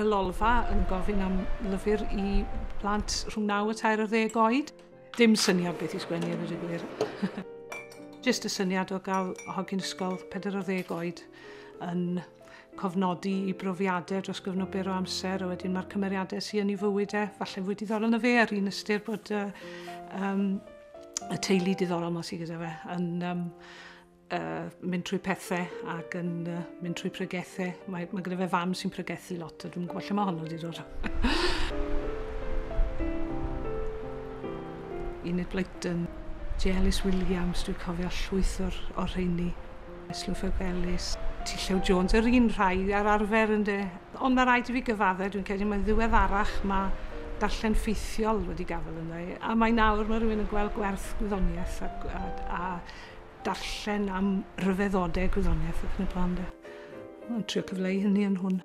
Y Lolfa yn gofyn am lyfr i blant rhwng 9 a 13 oed. Dim syniad beth i sgwennu, a dweud y gwir. Jyst y syniad o gael hogyn ysgol 40 oed yn cofnodi i brofiadau dros gyfnod byr o amser, a wedyn mae'r cymeriadau sy'n yn ei fywyd e, falle fwy diddorol na fe ar un ystyr bod y teulu diddorol yma sydd gyda fe yn mynd trwy pethau ac yn mynd trwy pregethau. Mae gyda fe fam sy'n pregethu lot, a dwi'n gwybod lle mae honno wedi dod. Enid Blyton, J. Ellis Williams, dwi'n cofio llwyth o'r rheini. Slwffer Ellis, T. Llew Jones, yr un rhai ar arfer ynde. Ond mae rhaid i fi gyfadde, dwi'n credu mae'n ddiweddarach mae darllen ffeithiol wedi gafel ynddo. A mae nawr mae rhywun yn gweld gwerth gwyddoniaeth a darllen am ryfeddodau gwyddoniaeth ac yn y blaen. Mae'n trio cyfleu hynny yn hwn.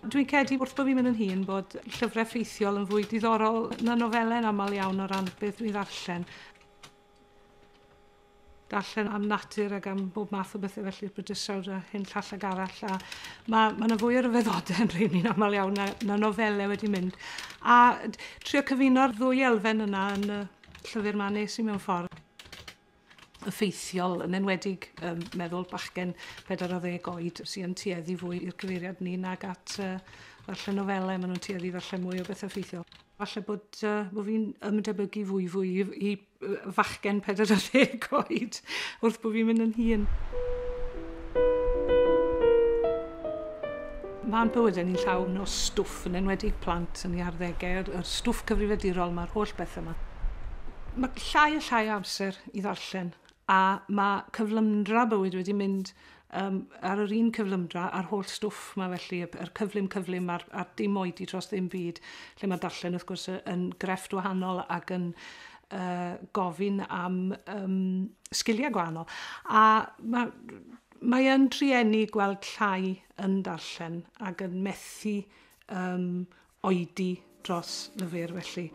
Dwi'n credu wrth bod fi'n mynd yn hŷn bod llyfrau ffeithiol yn fwy diddorol na nofelau'n aml iawn o ran beth dwi'n ddarllen. Darllen am natur ac am bob math o bethau felly'r bydysawd a hyn llall ag arall. A mae yna fwy o ryfeddodau yn rheini'n aml iawn na nofelau wedi mynd. A trio cyfuno'r ddwy elfen yna yn y llyfr ma nes i mewn ffordd. Effeithiol, yn enwedig meddwl bachgen 40 oed sy'n tueddu fwy i'r cyfeiriad ni nag at ddarllen nofelau, maen nhw'n tueddu ddarllen mwy o bethau effeithiol. Falle bod fi'n ymdebygu fwy fwy i fachgen 40 oed wrth bod fi'n mynd yn hŷn. Mae'n bywydau ni'n llawn o stwff, yn enwedig plant yn ei arddegau, yr stwff cyfrifiadurol, mae'r holl bethau yma. Mae llai a llai o amser i ddarllen, a mae cyflymdra bywyd wedi mynd ar yr un cyflymdra a'r holl stwff yma felly, yr cyflym a'r dim oedi dros ddim byd, lle mae darllen wrth gwrs yn grefft wahanol ac yn gofyn am sgiliau gwahanol. A mae yn trueni gweld llai yn darllen ac yn methu oedi dros lyfr felly.